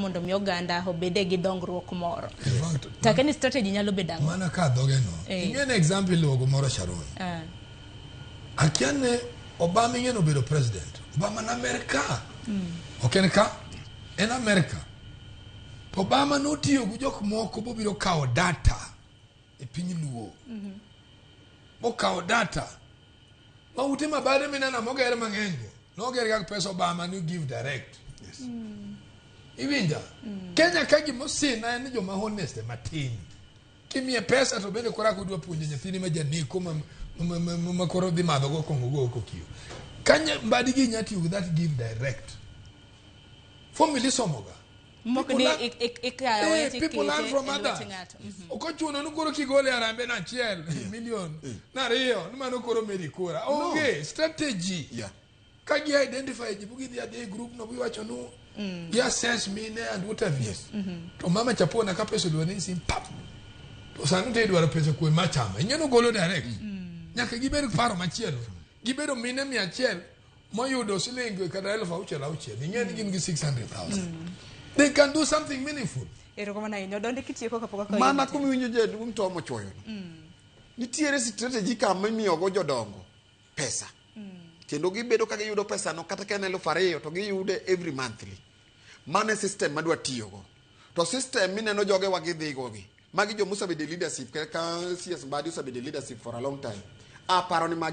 mondo mi oganda obede gi dongruok moro. In fact, Take ni strategy nyalo bedo ang'o? Mana ka dhoge no. Ing'e ni example iluwo gimoro, Sharon. Akia ne Obama, ing'e ni obedo president. Obama na Amerika. Ok en ka, en Amerika. To Obama notiyo gi jok moko bobiro kawo data e piny Luo. Bokawo data. Ma ute mabade mineno moger mang'eny go. Noger ga pesa Obama ni give direct. Iwinja? Kenya ka gimosina en ni joma honest ema tin. Kimiye pesa to bende koro akudwa puonjo nyathini ma janeko ma koro dhi madho go kong'o go kokiyo. Kanya mbadi gi nya tiyo gi that give direct. Formula isomoga. Mok People ni ikawe people learn tikete from e lwet others. ng'ato. Ok ochuno ni koro kigole arambe na achiel million na ariyo ni mano koro meri kura. Onge strategy. Ka gi identify ji gidhi adhi e group no giwacho nu gi assess mine and what have you. To mama chapona ka pesa odwa ni sim pap. To sani to idwaro pesa kuom machama. Ing'e no golo direct. Nyaka gibed gi paro machielo. Gibedo mine 100 moyudo siling kata 6,000 6,000. Ing'e ni gin gi 600,000. They can do something meaningful. Erokamano ahinya. Odondi kitieko kapok akawo Mana yie. kuma iwinjo jaduong' to mochuoyo no. Nitiere strategy kama imiyogo jodongo pesa. Kendo gibedo ka giyudo pesa no kata ka en 2,000 to giyude every monthly. Mano e system madwa tiyogo. To system mineno jogewa gidhigo gi. Magi joma osebedo e leadership kaka CS Mbadi osebedo e leadership for a long time. Aparo ni magi